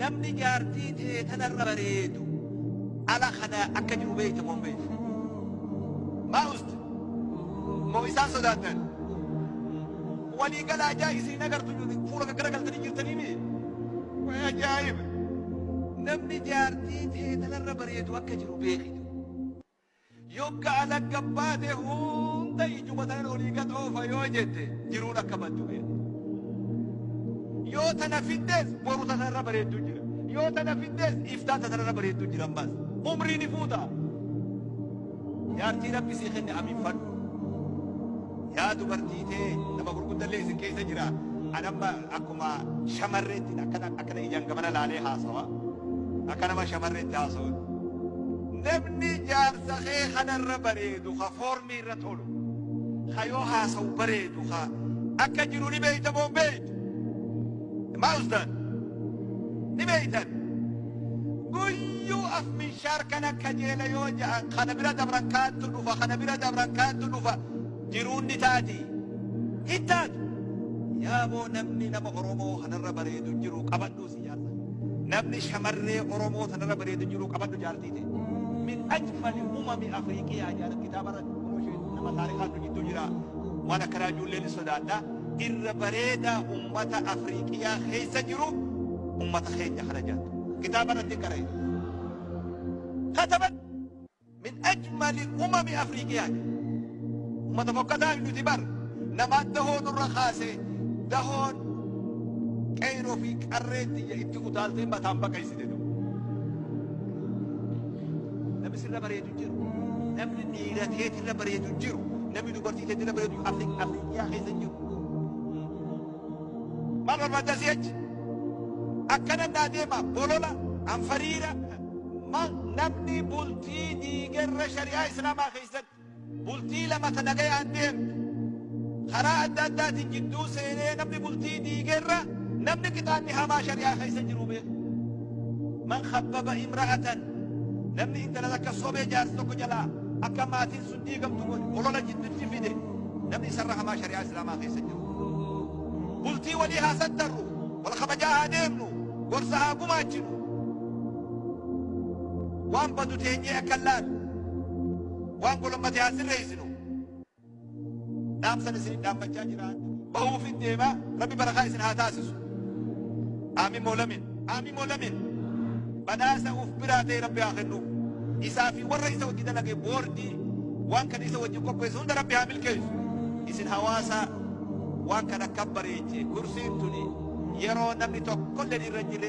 Namni jaartii tee tanarra bareedu ala kana akka jiru beeyta moo hin beeytu? Maa uste? Moo isaan sodaattan? Walii gala ajaa isin hin agartu fuula gaggaragaltanii jirtanii mii? Way ajaa'iba! Namni jaartii tee tanarra bareedu akka jiru beekitu. Yogga ala gad baate hunda ijuma tanan olii gad oofa yoo jette jiruun akka baddu beeki. Yoo tana fiddees boru ta tanarra bareeddu jira. Yoo tana fiddees iftaan ta tanarra bareeddu jira ammas. Umrii ni fuuta. Jaartii Rabbi sii kenne aminfadhu. Yaa dubartii tee nama gurguddallee isin keessa jira. An amma akkuma shamarreetti akkana akkana ijaan gamana laalee haasawa. Akka nama shamarreetti haasawutti. Namni jaarsa kee kanarra bareedu ka foormii irra tolu, ka yoo haasawu bareedu ka akka jiru ni beeyta moo hin beeytu? Maa ustaan? Ni beeytan? Guyyuu af minshaar kana kajeela yoo ja'an kana bira dabran kaantu dhufa, kana bira dabran kaantu dhufa, jiruun ni taatii? Hin taatu. Yaaboo namni nama Oromoo kanarra bareedu hin jiru qabadhuu si jaarsa kee. Namni shamarree Oromoo tanarra bareedu hin jiru qabadhu jaartii tee. Min ajmali umami Afriiqiyaa jedhan kitaaba irra kunoo isheen nama taarikaa jidduu jira waan akkanaa ijoollee ni sodaadha. Irra bareedaa ummata Afriiqiyaa keessa jiru ummata keenya kana jaatu. Kitaaba irratti qara'e. Kataban Min ajmali umami Afriiqiyaa jedhe. Ummata fokkataa nuti bar. Namaan dahoo nurra kaase dahoon qeyroo fi qarreen tiyya itti utaaltee mataan baqaysite du. Namni sirra bareedu hin jiru. Namni dhiira teetirra bareedu hin jiru. Namni dubartii teetirra bareedu Afriiqiyaa keessa hin jiru. Maal barbaadda asii achi? Akkana naa deema bolola anfariira namni bultii diigerra shari'aa islaamaa keessatti bultii lama ta nagayaan deemtu karaa adda addaatiin jidduu seenee namni bultii diigerra namni qixaanni hamaa shari'aa keessa jiru beeku. Man khabbaba imra'atan namni intala takka sobee jaarsa tokko jalaa akka maatiin sun diigamtu godhe bolola jiddutti fide namni isarra hamaa shari'aa islaamaa keessa jiru. Bultii walii haa sattarru, wal kabajaa haa deemnu, gorsa haa gumaachinu. Waan badu teenyee akka hin laalle, waan golommate haa sirreessinu. Dhaamsan isin dhaammachaa jira. Bahuufin deema, Rabbi barakaa isin haa taasisu. Aamin moo lamin? Aamin moo lamin? Badhaasa uf biraa ta'e Rabbi haa kennuuf. Isaa fi warra isa wajji dalage boordii waan kana isa wajjin qopheesse hunda Rabbi haa milkeessu. Isin hawaasa waan kana akka bareeche kursiin tuni yeroo namni tokkolleen irra hin jirre.